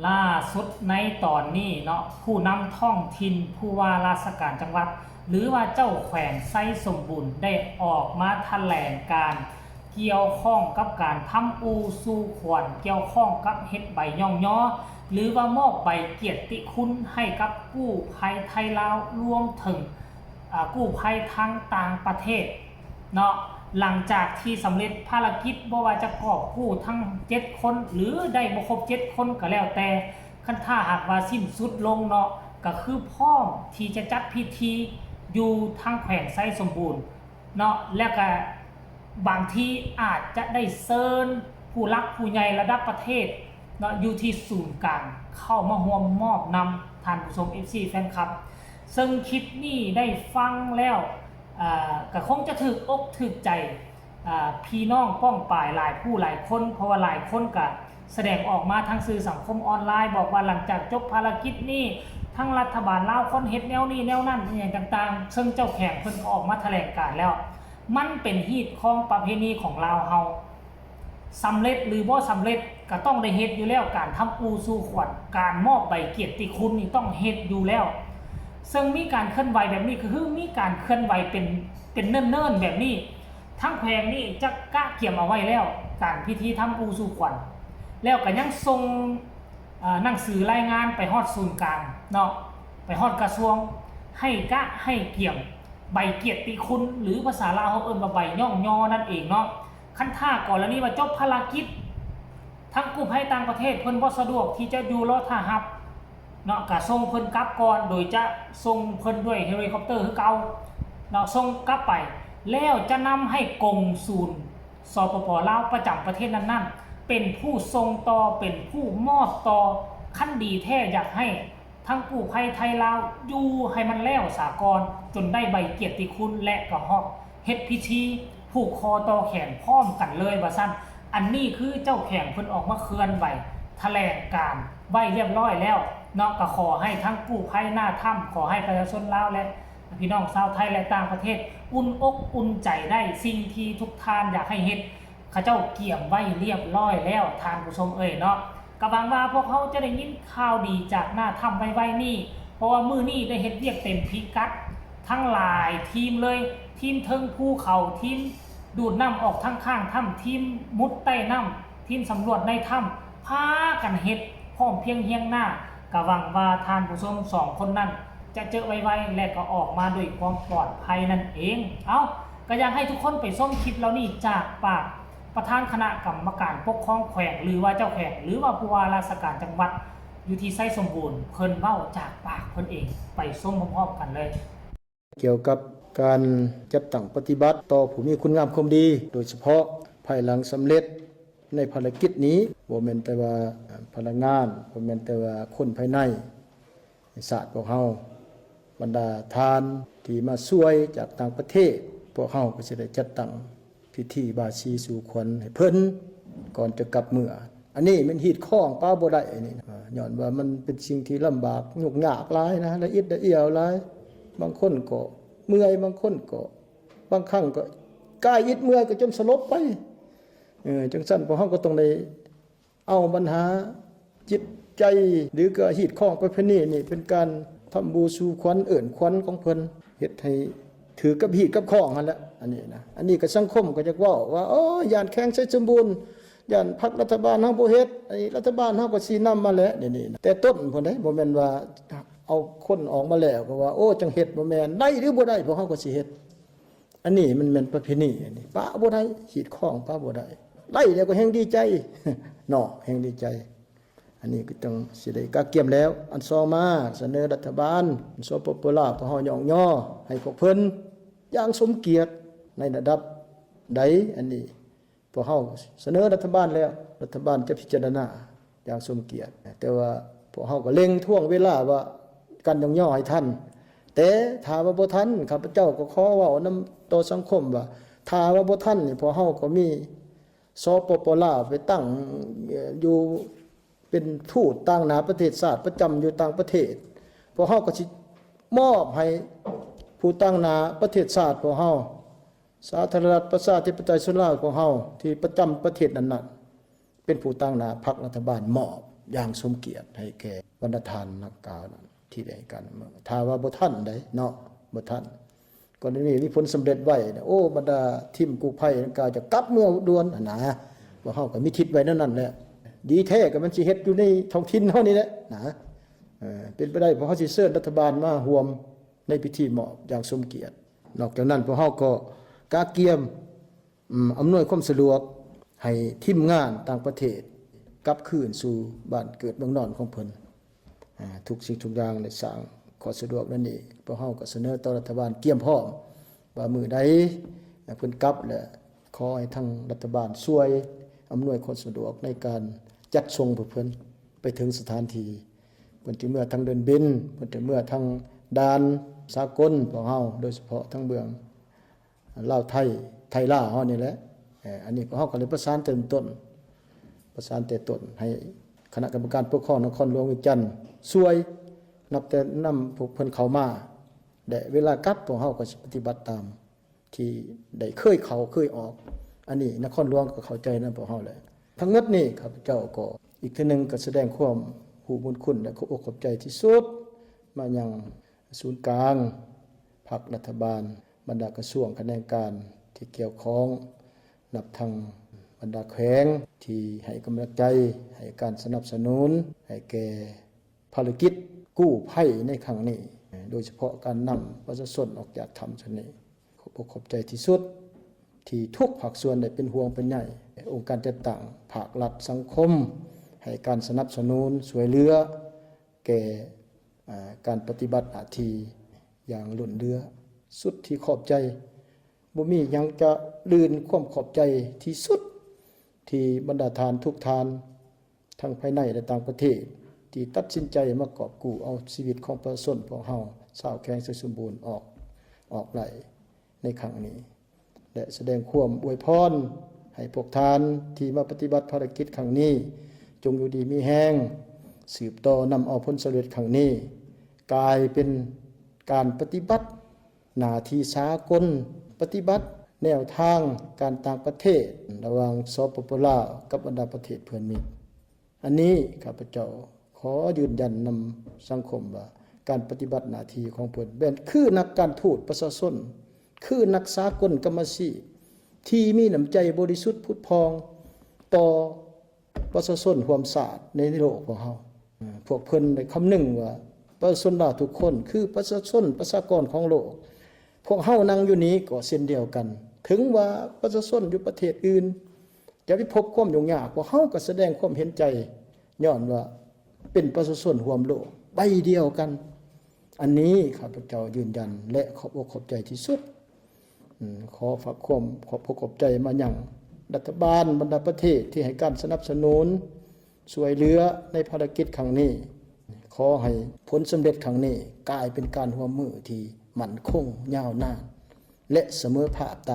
ລ່າສຸດໃນຕອນນີ້ເນາະ ຜູ້ນຳທ້ອງຖິ່ນ, ຜູ້ວ່າລາຊະການຈັງຫວັດ ຫຼືວ່າເຈົ້າແຂວງໄຊສົມບູນ ໄດ້ອອກມາຖະແຫຼງການກ່ຽວຂ້ອງກັບການທຳອູ່ສູ່ຂວັນ ກ່ຽວຂ້ອງກັບເຮັດໃບຍ້ອງຍໍ ຫຼືວ່າມອບໃບກຽດຕິຄຸນໃຫ້ກັບກູ້ໄພໄທລາວ ລວມເຖິງ ອາ ກູ້ໄພທາງຕ່າງປະເທດເນາະ ຫຼັງຈາກທີ່ສຳເລັດພາລະກິດ ບໍ່ວ່າຈະກອບກູ້ທັງເຈັດຄົນ ຫຼືໄດ້ບໍ່ຄົບເຈັດຄົນກໍແລ້ວແຕ່ ຄັນຖ້າຫາກວ່າສິ້ນສຸດລົງເນາະ ກໍຄືພ້ອມທີ່ຈະຈັດພິທີຢູ່ທາງແຂວງໄຊສົມບູນເນາະ ແລ້ວກໍບາງທີອາດຈະໄດ້ເຊີນຜູ້ຫຼັກຜູ້ໃຫຍ່ລະດັບປະເທດເນາະ ຢູ່ທີ່ສູນກາງເຂົ້າມາຮ່ວມມອບນຳທ່ານຜູ້ຊົມ ເອັຟຊີ ແຟນຄລັບ. ເຊິ່ງຄລິບນີ້ໄດ້ຟັງແລ້ວ ເອີ ກໍຄົງຈະຖືກອົກຖືກໃຈ ເອີ ພີ່ນ້ອງປ້ອງປາຍຫຼາຍຜູ້ຫຼາຍຄົນ ເພາະວ່າຫຼາຍຄົນກໍສະແດງອອກມາທາງສື່ສັງຄົມອອນລາຍ ບອກວ່າຫຼັງຈາກຈົບພາລະກິດນີ້ ທາງລັດຖະບານລາວຄວນເຮັດແນວນີ້ແນວນັ້ນ ອີ່ຫຍັງຕ່າງໆ ເຊິ່ງເຈົ້າແຂວງເພິ່ນກໍອອກມາຖະແຫຼງການແລ້ວ. ມັນເປັນຮີດຄອງປະເພນີຂອງລາວເຮົາ ສຳເລັດຫຼືບໍ່ສຳເລັດກໍຕ້ອງໄດ້ເຮັດຢູ່ແລ້ວ ການທຳອູ່ສູ່ຂວັນ ການມອບໃບກຽດຕິຄຸນນີ້ຕ້ອງເຮັດຢູ່ແລ້ວ ເຊິ່ງມີການເຄື່ອນໄຫວແບບນີ້ ກໍຄືມີການເຄື່ອນໄຫວເປັນ ເປັນເນີນໆແບບນີ້ ທາງແຂວງນີ້ຈະກະກຽມເອົາໄວ້ແລ້ວ ການພິທີທຳອູ່ສູ່ຂວັນ ແລ້ວກໍຍັງສົ່ງ ເອີ ໜັງສືລາຍງານໄປຮອດສູນກາງເນາະ ໄປຮອດກະຊວງ ໃຫ້ກະໃຫ້ກຽມໃບກຽດຕິຄຸນ ຫຼືພາສາລາວເຮົາເອີ້ນວ່າໃບຍ້ອງຍໍນັ້ນເອງເນາະ. ຄັນຖ້າກໍລະນີວ່າຈົບພາລະກິດ ທາງກູ້ໄພຕ່າງປະເທດເພິ່ນບໍ່ສະດວກທີ່ຈະຢູ່ລໍຖ້າຮັບເນາະ ກະສົ່ງເພິ່ນກັບກ່ອນ ໂດຍຈະສົ່ງເພິ່ນດ້ວຍເຮລິຄອບເຕີຄືເກົ່າເນາະ ສົ່ງກັບໄປ ແລ້ວຈະນຳໃຫ້ກົງສູນ ສປປ ລາວ ປະຈຳປະເທດນັ້ນໆ ເປັນຜູ້ສົ່ງຕໍ່ ເປັນຜູ້ມອບຕໍ່. ຄັນດີແທ້ຢາກໃຫ້ ທັງກູ້ໄພໄທລາວຢູ່ໃຫ້ມັນແລ້ວສາກ່ອນ ຈົນໄດ້ໃບກຽດຕິຄຸນ ແລະກໍຮອບເຮັດພິທີຜູກຄໍຕໍ່ແຂນພ້ອມກັນເລີຍວ່າຊັ້ນ. ອັນນີ້ຄືເຈົ້າແຂວງເພິ່ນອອກມາເຄື່ອນໄຫວຖະແຫຼງການໄວ້ລຽບຮ້ອຍແລ້ວເນາະ ກໍຂໍໃຫ້ທັງກູ້ໄພໜ້າຖ້ຳ ຂໍໃຫ້ປະຊາຊົນລາວ ແລະພີ່ນ້ອງຊາວໄທ ແລະຕ່າງປະເທດ ອຸ່ນອົກອຸ່ນໃຈໄດ້. ສິ່ງທີ່ທຸກທ່ານຢາກໃຫ້ເຮັດ ເຂົາເຈົ້າກຽມໄວ້ລຽບຮ້ອຍແລ້ວ ທ່ານຜູ້ຊົມເອີຍເນາະ. ກໍຫວັງວ່າພວກເຮົາຈະໄດ້ຍິນຂ່າວດີຈາກໜ້າຖ້ຳໄວໆນີ້ ເພາະວ່າມື້ນີ້ໄດ້ເຮັດວຽກເຕັມພິກັດ ທັງຫຼາຍທີມເລີຍ ທີມເທິງພູເຂົາ ທີມດູດນ້ຳອອກທາງຂ້າງຖ້ຳ ທີມມຸດໃຕ້ນ້ຳ ທີມສຳຫຼວດໃນຖ້ຳ ພາກັນເຮັດພ້ອມພຽງຮຽງໜ້າ. ກໍຫວັງວ່າທ່ານຜູ້ຊົມສອງຄົນນັ້ນຈະເຈີໄວໆ ແລະກໍອອກມາດ້ວຍຄວາມປອດໄພນັ້ນເອງ. ເອົ້າ ກໍຢາກໃຫ້ທຸກຄົນໄປຊົມຄລິບເຫຼົ່ານີ້ຈາກປາກ ປະທານຄະນະກຳມະການປົກຄອງແຂວງ ຫຼືວ່າເຈົ້າແຂວງ ຫຼືວ່າຜູ້ວ່າລາຊະການຈັງຫວັດ ຢູ່ທີ່ໄຊສົມບູນ ເພິ່ນເວົ້າຈາກປາກເພິ່ນເອງ ໄປຊົມພ້ອມໆກັນເລີຍ. ກ່ຽວກັບການຈັດຕັ້ງປະຕິບັດຕໍ່ຜູ້ມີຄຸນງາມຄວາມດີ ໂດຍສະເພາະພາຍຫຼັງສຳເລັດໃນພາລະກິດນີ້ ບໍ່ແມ່ນແຕ່ວ່າພະນັກງານ ບໍ່ແມ່ນແຕ່ວ່າຄົນພາຍໃນ ໃນຊາດພວກເຮົາ, ບັນດາທ່ານທີ່ມາຊ່ວຍຈາກຕ່າງປະເທດ, ພວກເຮົາກໍຊິໄດ້ຈັດຕັ້ງພິທີບາສີສູ່ຂວັນໃຫ້ເພິ່ນ ກ່ອນຈະກັບເມືອ. ອັນນີ້ແມ່ນຮີດຄອງປະບໍ່ໄດ້ ອັນນີ້ນະ, ຍ້ອນວ່າມັນເປັນສິ່ງທີ່ລຳບາກ ຫຍຸ້ງຍາກຫຼາຍນະ, ລະອິດລະອຽວຫຼາຍ. ບາງຄົນກໍເມື່ອຍ, ບາງຄົນກໍ ບາງຄັ້ງກໍກາຍອິດເມື່ອຍກໍຈົນສະຫຼົບໄປ. ເອີ ຈັ່ງຊັ້ນພວກເຮົາກໍຕ້ອງໄດ້ ເອົາບັນຫາຈິດໃຈ ຫຼືກໍຮີດຄອງປະເພນີນີ້ ເປັນການທຳບູສູ່ຂວັນ ເອີ້ນຂວັນຂອງເພິ່ນ ເຮັດໃຫ້ຖືກກັບຮີດກັບຄອງຫັ້ນແຫຼະ. ອັນນີ້ນະ ອັນນີ້ກໍສັງຄົມກໍຢາກເວົ້າວ່າ ໂອ້ຍ ຢ້ານແຂວງໄຊສົມບູນ ຢ້ານພັກລັດຖະບານເຮົາບໍ່ເຮັດ, ອັນນີ້ລັດຖະບານເຮົາກໍຊີ້ນຳມາແຫຼະ ດຽວນີ້ນະ ແຕ່ຕົ້ນພຸ້ນເດ້. ບໍ່ແມ່ນວ່າເອົາຄົນອອກມາແລ້ວກໍວ່າ ໂອ້ ຈັ່ງເຮັດ, ບໍ່ແມ່ນ. ໄດ້ຫຼືບໍ່ໄດ້ ພວກເຮົາກໍຊິເຮັດ. ອັນນີ້ມັນແມ່ນປະເພນີ ອັນນີ້ປະບໍ່ໄດ້, ຮີດຄອງປະບໍ່ໄດ້. ໄດ້ແລ້ວກໍແຮ່ງດີໃຈເນາະ, ແຮ່ງດີໃຈ. ອັນນີ້ກໍຕ້ອງຊິໄດ້ກະກຽມແລ້ວ. ອັນສອງມາ ສະເໜີລັດຖະບານ ສປປ ລາວ ພວກເຮົາຍ້ອງຍໍໃຫ້ພວກເພິ່ນຢ່າງສົມກຽດໃນລະດັບໃດ. ອັນນີ້ ພວກເຮົາສະເໜີລັດຖະບານແລ້ວ, ລັດຖະບານຈະພິຈາລະນາຢ່າງສົມກຽດ. ແຕ່ວ່າພວກເຮົາກໍເລັ່ງທວງເວລາວ່າການຍ້ອງຍໍໃຫ້ທັນ. ແຕ່ຖ້າວ່າບໍ່ທັນ, ຂ້າພະເຈົ້າກໍຂໍເວົ້ານຳຕໍ່ສັງຄົມວ່າ ຖ້າວ່າບໍ່ທັນນີ້ ພວກເຮົາກໍມີ ສປປ ລາວ ໄປຕັ້ງ ເອີ ຢູ່ເປັນທູດຕາງໜ້າປະເທດຊາດປະຈຳຢູ່ຕ່າງປະເທດ. ພວກເຮົາກໍຊິມອບໃຫ້ຜູ້ຕາງໜ້າປະເທດຊາດພວກເຮົາ ສາທາລະນະລັດປະຊາທິປະໄຕສ່ວນລາວຂອງເຮົາ ທີ່ປະຈຳປະເທດນັ້ນໆ ເປັນຜູ້ຕາງໜ້າພັກລັດຖະບານມອບ ຢ່າງສົມກຽດໃຫ້ແກ່ບັນດາທ່ານດັ່ງກ່າວນັ້ນ ທີ່ໄດ້ໃຫ້ການນຳເສນ. ຖ້າວ່າບໍ່ທັນໃດເນາະ ບໍ່ທັນ ກໍໄດ້ມີ ມີຜົນສຳເລັດໄວນະ ໂອ້ ບັນດາທີມກູ້ໄພດັ່ງກ່າວຈະກັບເມືອດ່ວນຫັ້ນນະ. ພວກເຮົາກໍມີທິດໄວ້ແນວນັ້ນແຫຼະ. ດີແທ້ກໍມັນຊິເຮັດຢູ່ໃນທ້ອງຖິ່ນເຮົານີ້ແຫຼະນະ. ເອີ ເປັນໄປໄດ້ ພວກເຮົາຊິເຊີນລັດຖະບານມາຮ່ວມໃນພິທີມອບຢ່າງສົມກຽດ. ນອກຈາກນັ້ນ ພວກເຮົາກໍກະກຽມ ອຳນວຍຄວາມສະດວກໃຫ້ທີມງານຕ່າງປະເທດກັບຄືນສູ່ບ້ານເກີດເມືອງນອນຂອງເພິ່ນ. ອາ ທຸກສິ່ງທຸກຢ່າງໄດ້ສ້າງຂໍ້ສະດວກແນວນີ້. ພວກເຮົາກໍສະເໜີຕໍ່ລັດຖະບານກຽມພ້ອມວ່າມື້ໃດເພິ່ນກັບ ແລະ ຂໍໃຫ້ທາງລັດຖະບານຊ່ວຍອຳນວຍຄວາມສະດວກໃນການຈັດສົ່ງພວກເພິ່ນໄປເຖິງສະຖານທີ່. ເພິ່ນຈະເມືອທາງເດີ່ນບິນ, ເພິ່ນຈະເມືອທາງດ່ານສາກົນຂອງເຮົາ, ໂດຍສະເພາະທາງເບື້ອງ ລາວໄທ ໄທລາວເຮົານີ້ແຫຼະ. ເອີ ອັນນີ້ພວກເຮົາກໍໄດ້ປະສານແຕ່ຕົ້ນ ປະສານແຕ່ຕົ້ນໃຫ້ຄະນະກຳມະການປົກຄອງນະຄອນຫຼວງວຽງຈັນຊ່ວຍ ນັບແຕ່ນຳພວກເພິ່ນເຂົ້າມາ ແລະ ເວລາກັບ ພວກເຮົາກໍຊິປະຕິບັດຕາມທີ່ໄດ້ເຄີຍເຂົ້າເຄີຍອອກ. ອັນນີ້ນະຄອນຫຼວງກໍເຂົ້າໃຈນຳພວກເຮົາແຫຼະ. ທັງໝົດນີ້ ຂ້າພະເຈົ້າກໍອີກເທື່ອໜຶ່ງກໍສະແດງຄວາມຮູ້ບຸນຄຸນ ແລະ ຂອບອົກຂອບໃຈທີ່ສຸດມາຍັງສູນກາງ ພັກລັດຖະບານ, ບັນດາກະຊວງຂະແໜງການທີ່ກ່ຽວຂ້ອງ, ນັບທັງບັນດາແຂວງທີ່ໃຫ້ກຳລັງໃຈ, ໃຫ້ການສະໜັບສະໜູນໃຫ້ແກ່ພາລະກິດກູ້ໄພໃນຄັ້ງນີ້, ໂດຍສະເພາະການນຳປະຊາຊົນອອກຈາກຖ້ຳຊັ້ນນີ້. ຂອບອົກຂອບໃຈທີ່ສຸດ ທີ່ທຸກພາກສ່ວນໄດ້ເປັນຫ່ວງເປັນໃຍ, ອົງການຈັດຕັ້ງ, ພາກລັດ, ສັງຄົມ ໃຫ້ການສະໜັບສະໜູນຊ່ວຍເຫຼືອ ແກ່ ອາ ການປະຕິບັດໜ້າທີ່ຢ່າງລົ້ນເຫຼືອ. ສຸດທີ່ຂອບໃຈ, ບໍ່ມີຫຍັງຈະລື່ນຄວາມຂອບໃຈທີ່ສຸດ ທີ່ບັນດາທ່ານທຸກທ່ານ ທັງພາຍໃນ ແລະ ຕ່າງປະເທດ ທີ່ຕັດສິນໃຈມາກອບກູ້ເອົາຊີວິດຂອງປະຊາຊົນພວກເຮົາ ຊາວແຂວງໄຊສົມບູນ ອອກ ອອກໄລ່ໃນຄັ້ງນີ້. ແລະ ສະແດງຄວາມອວຍພອນໃຫ້ພວກທ່ານທີ່ມາປະຕິບັດພາລະກິດຄັ້ງນີ້ ຈົ່ງຢູ່ດີມີແຮງ, ສືບຕໍ່ນຳເອົາຜົນສຳເລັດຄັ້ງນີ້ ກາຍເປັນການປະຕິບັດໜ້າທີ່ສາກົນ, ປະຕິບັດແນວທາງການຕ່າງປະເທດລະຫວ່າງ ສປປ ລາວ ກັບບັນດາປະເທດເພື່ອນມິດ. ອັນນີ້ຂ້າພະເຈົ້າຂໍຢືນຢັນນຳສັງຄົມວ່າ ການປະຕິບັດໜ້າທີ່ຂອງເພິ່ນແມ່ນຄືນັກການທູດປະຊາຊົນ, ຄືນັກສາກົນກຳມະຊີບທີ່ມີນ້ຳໃຈບໍລິສຸດຜຸດຜ່ອງຕໍ່ປະຊາຊົນຮ່ວມຊາດໃນໂລກຂອງເຮົາ. ພວກເພິ່ນໄດ້ຄຳນຶງວ່າ ປະຊາຊົນລາວທຸກຄົນຄືປະຊາຊົນ ປະຊາກອນຂອງໂລກ. ພວກເຮົານັ່ງຢູ່ນີ້ກໍເຊັ່ນດຽວກັນ, ເຖິງວ່າປະຊາຊົນຢູ່ປະເທດອື່ນ ຈະໄປພົບຄວາມຫຍຸ້ງຍາກ, ພວກເຮົາກໍສະແດງຄວາມເຫັນໃຈ ຍ້ອນວ່າເປັນປະຊາຊົນຮ່ວມໂລກໃບດຽວກັນ. ອັນນີ້ຂ້າພະເຈົ້າຢືນຢັນ ແລະ ຂອບອົກຂອບໃຈທີ່ສຸດ. ອາ ຂໍຝາກຄວາມຂອບອົກຂອບໃຈມາຍັງລັດຖະບານບັນດາປະເທດທີ່ໃຫ້ການສະໜັບສະໜູນ ຊ່ວຍເຫຼືອໃນພາລະກິດຄັ້ງນີ້. ຂໍໃຫ້ຜົນສຳເລັດຄັ້ງນີ້ກາຍເປັນການຮ່ວມມືທີ່ໝັ້ນຄົງ, ຍາວນານ ແລະ ສະເໝີພາບຕາມ